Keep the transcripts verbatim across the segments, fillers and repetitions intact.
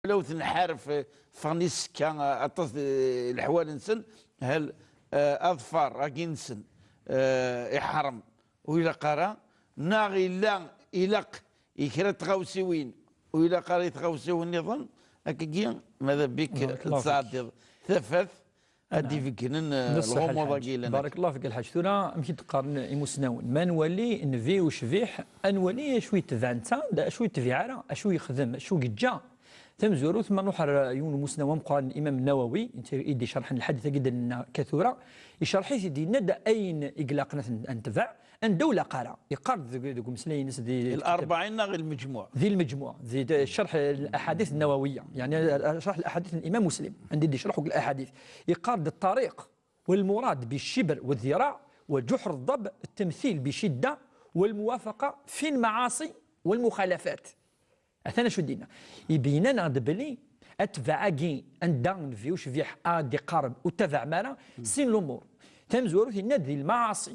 Walaw tenḥaref, eh, ffɣen i ssekka, eh, aṭas, eh, leḥwal-nsen, hal, eh, aḍfar-agi-nsen, eh, iḥrem, ur ilaq ara, neɣ illa ilaq i kra n tɣawsiwin, ur ilaq ara i tɣawsiwin nniḍen, akkagi, mada bik, barakallahu fik, tesɛeddiḍ tafat, ad d-ibeggnen, eh, lɣumuḍ-agi yellan. Barakallahu fik, a Lḥaǧ. Tura, amek i d-qqaren imusnawen? Ma nwali nnbi ucbiḥ, ad nwali acu yetbeɛ netta, d acu yetbiɛ ara, acu yexdem, acu yeǧǧa. Tamezwarut, ma nruḥ ar yiwen umusnaw ameqqran, Imam Nawawi, i d-icerḥen lḥadit-agi d-nenna ka tura, icerḥ-it-id, yenna-d ayen i ilaqen ad t-, ad netbeɛ, anda ur ilaq ara. Yeqqar-d deg, deg umeslay-ines di الأربعين neɣ المجموع. Di المجموع, di, di cerḥ الأحاديث النووية, يعني cerḥ الأحاديث n Imam Muslim, anda i d-icerḥ akk الأحاديث. Yeqqar-d الطريق والمراد بالشبر والذراع وجحر الضب التمثيل بشدة والموافقة في المعاصي والمخالفات. Atan acu d-yenna. Ibeyyen-aneɣ-d belli atbaɛ-agi anda nnbi ucbiḥ ad d-iqareb ur tabaɛem ara, sin lumuṛ. Tamezwarut, yenna-d di lmaɛaṣi.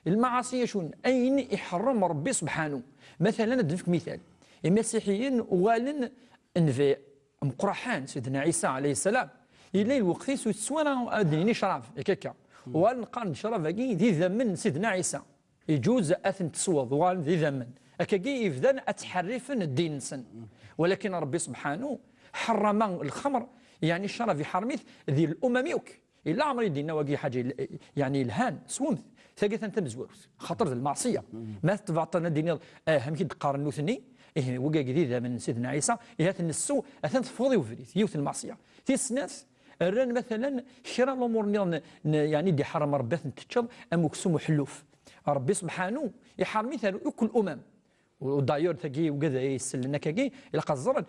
Lmaɛaṣi acu n-, ayen iḥerrem Ṛebbi subḥanu. Matalan, ad d-nefk mital. Imasiḥiyen uɣalen nnbi ameqqran, Sidna Ɛisa ɛalayhi sslam, yella lweqt-is ur tettwara ad d-nini ccrab, yak akka. Uɣalen qqaren-d ccrab-agi d idammen n Sidna Ɛisa. Iǧuz ad ten-tesweḍ, uɣalen d idammen. Akkagi yebdan ad ttḥerrifen ddin-nsen. Walakin Ṛebbi subḥanu ḥerrama lxemr, yeɛni ccrab iḥerrem-it di lumam yakk. Illa ɛmer i d-yenna wagi ḥaǧa il-, yeɛni yelhan, swemt. Tagi atan tamezwarut, xaṭer d lmeɛṣiyya. Ma tebɛeḍ ad d-tiniḍ, ah, amek i d-qqaren nutni, ih, wagi d idammen n Sidna Ɛisa, ihi ad ten-nessew, atan teffɣeḍ i ubrid, yiwet n lmeɛṣiyya. Tis snat, rran matalan kra n lumuṛ nniḍen, n-, yeɛni d-iḥerrem Ṛebbi ad ten-teččeḍ, am uksum uḥelluf. Ṛebbi subḥanu iḥerrem-it ar akk lumam. U d'ailleurs, tagi, wigad ay isellen akkagi, ilaq ad ẓren,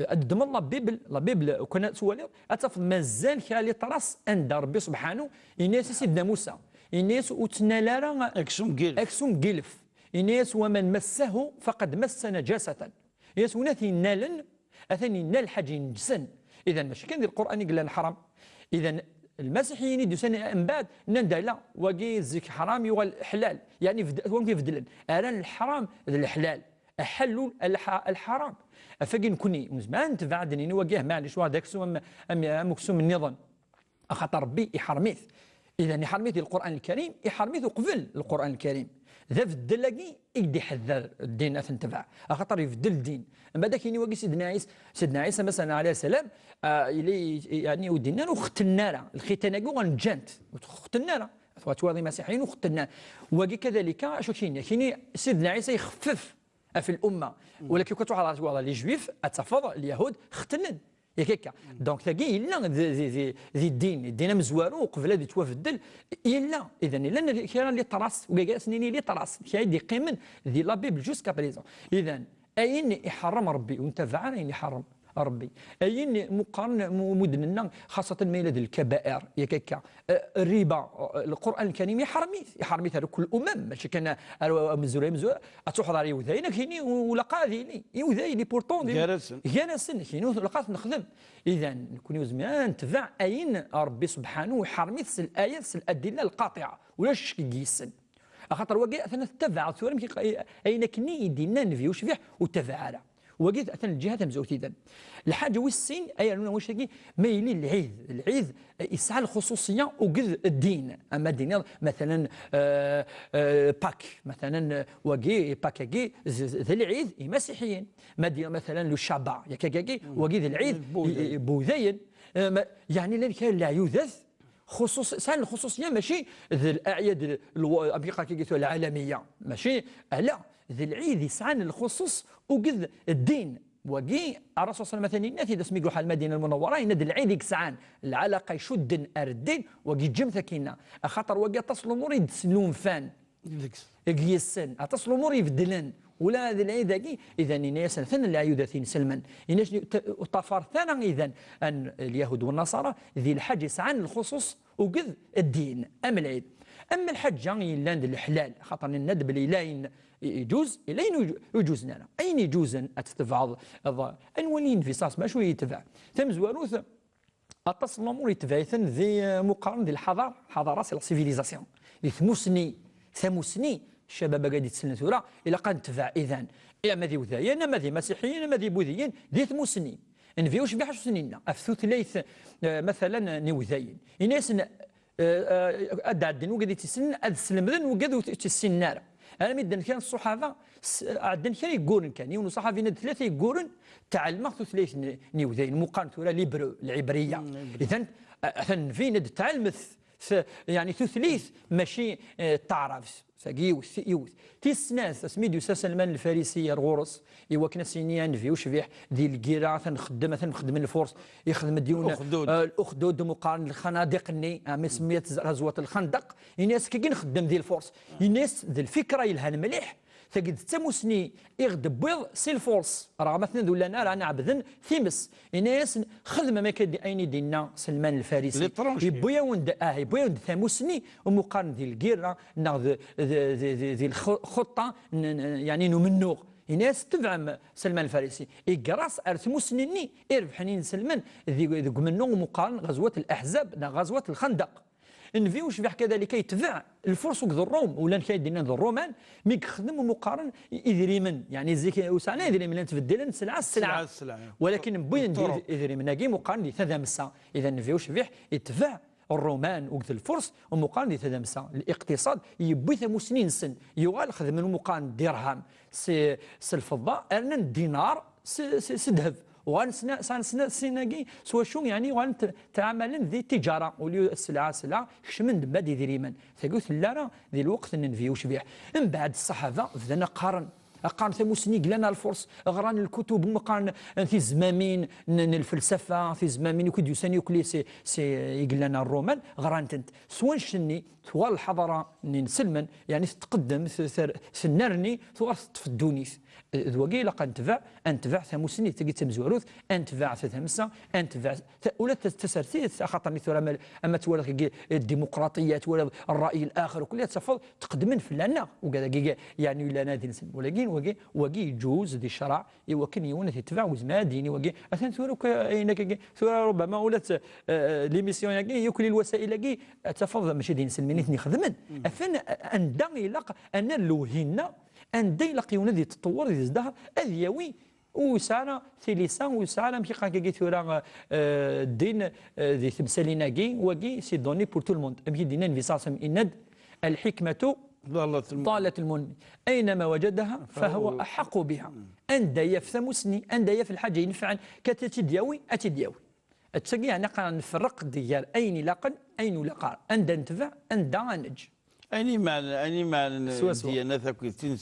ad ddmen la Bible, la Bible, ukan ad twaliḍ, ad tafeḍ mazal kra les traces anda Ṛebbi subḥanu, yenna-yas i Sidna Musa, yenna-yas ur ttnal ara aksum n yilef. Aksum n yilef. Yenna-yas, ومن مسه فقد مس نجاسة. Yenna-yas, win ad t-yennalen, atan yennal lḥaǧa ineǧsen. Idan, mačči kan di Lqur'an i yella leḥram. Idan, lmasiḥiyin i d-yusan mbeɛd, nnan-d ala, wagi zik ḥram yuɣal ḥlal. Yeɛni bed-, wamek i beddlen. Rran leḥram d leḥlal. Aḥellul, lḥ-, lḥaram. Ɣef wagi nekni, ur nezmir ara ad netbeɛ ad d-nini wagi, ah, maɛlic, wa d aksum am, am, am uksum nniḍen. Axaṭer Ṛebbi iḥerrem-it. Idan iḥerrem-it di Lqur'an Lkarim, iḥerrem-it uqbel Lqur'an Lkarim. D abeddel-agi i k-d-iḥedder ddin ad t-netbeɛ. Axaṭer ibeddel ddin. Mbeɛd ad k-yini wagi Sidna Ɛisa, Sidna Ɛisa, masalan, ɛalayhi sslam, ah, yella, yeɛni, ur d-yenni ara ur xettnen ara. Lxitan-agi uɣalen ǧǧan-t. Ur t-xettnen ara. Ad twaḍ imasiḥiyen ur xettnen ara. Wagi kadalika, acu k-yini? K-yini Sidna Ɛisa ixeffef ɣef lumma. Walakin kan tṛuḥeḍ ɣer twaḍa les juifs, ad tafeḍ lyahud xettnen. Yak akka. Donc, tagi yella di, di, di, di ddin, ddin amezwaru, uqbel ad yettwabeddel, yella. Idan, yella kra les traces, wigi ad s-nini les traces, kra i d-yeqqimen di la Bible jusqu'à présent. Idan, ayen iḥerrem Ṛebbi, ur ntabaɛ ara ayen iḥerrem Ṛebbi. Ayen meqqaren mu-, mudden-nneɣ, xaṣṣatan ma yella d lkabair, yak akka. Eh, rriba, eh, Lqur'an Lkarim iḥerrem-it, iḥerrem-it ar akk lumam, mačči kan ar amezruy, amezruy, ad tṛuḥeḍ ar Iwdayen, ad k-yini u-, ulaq ad yili. Iwdayen, i pourtant, d gar-asen. Gar-asen, ad k-yini ulaq ad t-nexdem. Idan, nekni ur nezmir ara ad netbeɛ ayen Ṛebbi subḥanu iḥerrem-it s layat, s ladilla lqaṭiɛa. Ulac ccek deg-sen. Axaṭer wagi, atan ad tettabaɛeḍ tura, amek i-, ayen akken i d-yenna nnbi ucbiḥ, ur ttabaɛ ara. Wagi atan lǧiha tamezwarut idan. Lḥaǧa wis sin, ay rnu wannect-agi, ma yili lɛid. Lɛid, eh, yesɛa lxuṣuṣiyya ugged ddin. Ama d-tiniḍ, matalan, eh, eh, Pâques, matalan, eh, wagi, Pâques-agi, d, d, d lɛid imasiḥiyen. Ma d-tiniḍ, matalan, le Shabbat, yak-agi, wagi d lɛid, lbudayen. I, i, budayen. Eh, ma, yeɛni, llan kra n leɛyudat, xuṣuṣ-, sɛan lxuṣuṣiyya, mačči d laɛyad l-, amek i qqaren, lɛalamiya, mačči, ala, d lɛid yesɛan lxuṣuṣ ugged ddin. Wagi, Ṛṛasul ṣalla Llahu ɛalayhi wa sallam atan yenna-t-id asmi iruḥ ar Lmadina Lmunawwara, yenna-d lɛid i yesɛan lɛalaqa icudden ar ddin, wagi ǧǧemt akkinna. Axaṭer wagi aṭas n lumuṛ i d-slunfan deg-s, deg yes-sen. Aṭas n lumuṛ ibeddlen. Ula d lɛid-agi, idan yenna-yasen, atan leɛyudat inselmen. Yenna-yasen, t-, ṭṭafar tara idan, an, lyahud wa nnaṣara, di lḥaǧa yesɛan lxuṣuṣ ugged ddin, am lɛid. Am lḥaǧa yellan d leḥlal, xaṭer nenna-d belli yella ayen i-, iǧuz, yella ayen ur iǧ-, ur iǧuzen ara. Ayen iǧuzen ad t-tebɛeḍ, ad, ad nwali nnbi ṣalla Llahu ɛalayhi wa sallam acu i yetbeɛ. Tamezwarut, aṭas n lumuṛ yetbeɛ-iten di, eh, meqqaren di lḥaḍara, lḥaḍara c'est la civilisation. Di tmusni, tamusni, ccabab-agi ad d-ittselmen tura, ilaq ad netbeɛ idan. Ama d iwdayen, ama d imasiḥiyen, ama d ibudiyen, di tmusni. Nnbi ucbiḥ acu sen-yenna ɣef tutlayt, eh, matala n, n iwdayen? Yenna-yasen, eh, eh, ad d-ɛedden wigad i tt-issinen, ad slemden wigad ur tt-issinen ara. Armi ddan kra n ṣṣuḥaba, s-, ɛeddan kra yegguren kan. Yiwen uṣaḥabi yenna-d tlata yegguren, tɛelmeɣ tutlayt n, n iwdayen. Muqaren tura l'hébreu, lɛibriya. Idan, a-, atan nnbi yenna-d tɛelmet s-, yeɛni tutlayt, mačči, eh, taɛrabt. Tagi yiwet, yiwet. Tis snat, asmi d-yusa Salman Lfarisi ar ɣur-s, i wakken ad s-yini a nnbi ucbiḥ, di lgira, atan nxeddem, atan nxeddem lfurs, ixdem-d yiwen, Uxdud. Eh, uxdud, muqaren lxanadiq-nni, ah, mi semmiet ɣazwat lxandaq, ini-as kagi nxeddem di lfurs. Ini-as d lfikra yelhan mliḥ, tagi d tamusni i ɣ-d-tewwiḍ si lfurs, raɣ ma ten-id-ullan ara, ɛebden times. Ini-as xedmem akka di-, ayen i d-inna Salman Lfarisi. L'étranger. Yewwi-yawen-d, ah, yewwi-yawen-d tamusni, umuqaren di lgira, neɣ d, d, d, d, di lxu-, lxuṭṭa n, n, yeɛni n umennuɣ. Ini-as tebɛem Salman Lfarisi. Iger-as ar tmusni-nni irebḥen i Salman di, deg umennuɣ umuqaren ɣazwat al-Ahzab neɣ ɣazwat lxandaq. Nnbi ucbiḥ kadalika yetbeɛ lfurs akked Ṛum, ulan kra i d-innan d Ṛuman, mi yexdem umuqaren idrimen. Yeɛni zik ur sɛan idrimen, llan ttbeddilen sselɛa s sselɛa. Sselɛa s sselɛa. Walakin wwin-d ṭṭuṛq. Idrimen-agi muqaren di tadamsa. Idan nnbi ucbiḥ yetbeɛ Ṛuman akked lfurs umuqaren di tadamsa. Liqtiṣad yewwi tamusni-nsen, yuɣal xedmen umuqaren dirham s, s lfeḍḍa, rnan dinar s, s, s ddheb. Uɣalen sna-, sɛan sna-, sin-agi s wacu, yeɛni uɣalen t-, ttɛamalen di tiǧara, uli sselɛa, sselɛa, kecmen-d mad idrimen. Tagi ur telli ara di lweqt n nnbi ucbiḥ. Mbeɛd ṣṣaḥaba bdan qqaren, qqaren tamusni i yellan ar lfurs, ɣran lkutub, qqaren tizmamin n, n lfelsafa, tizmamin akk i d-yusan yakk si, si, i yellan ar Ṛuman, ɣran-tent. S wanect-nni, tuɣal lḥaḍara n inselmen, yeɛni tetqeddem, t-, ter-, tennerni, tuɣal teṭṭef ddunit. D wagi ilaq ad netbeɛ, ad netbeɛ tamusni, tagi d tamezwarut, ad netbeɛ tadamsa, ad netbeɛ ta-, ula d ta-, tasertit, axaṭer mi tura ama, ama twalaḍ kagi, eh, dimuqraṭiyya, twalaḍ ṛṛay l-axer, ukli ad tafeḍ tqeddmen fell-aneɣ, ugad-agi, yeɛni yellan ad inselmen. Walakin wagi, wagi yeǧǧuz di ccṛeɛ, i wakken yiwen ad yetbeɛ, ur yezmir ad d-yini wagi. Atan tura akk ayen akkagi, tura rubbama ula d, eh, eh, l'émission-agi, yakk lwasail-agi, ad tafeḍ mačči d inselmen i ten-ixedmen. Atan anda ilaq ad nerr lewhi-nneɣ, anda ilaq yiwen ad yetṭewwer di zdaher, ad yawi, ur yesɛi ara tilisa, ur yesɛi ara amek iqqar akkagi tura, eh, ddin, eh, di temsalin-agi, wagi, c'est donné pour tout le monde. Amek i d-yenna Nnbi ṣalla Llahu ɛalayhi wa sallam, yenna-d, الحكمة ضالة المؤمن. ضالة المؤمن. أينما وجدها فهو أحق بها. Anda yaf tamusni, anda yaf lḥaǧa inefɛen, kat ad tt-id-yawi, ad tt-id-yawi. Attagi, yeɛni, qqaren nferreq-d gar ayen ilaqen, ayen ur ilaq ara. Anda netbeɛ, anda ad neǧǧ. Ayen imeɛnen, ayen imeɛnen, swaswa, ddyanat akked tin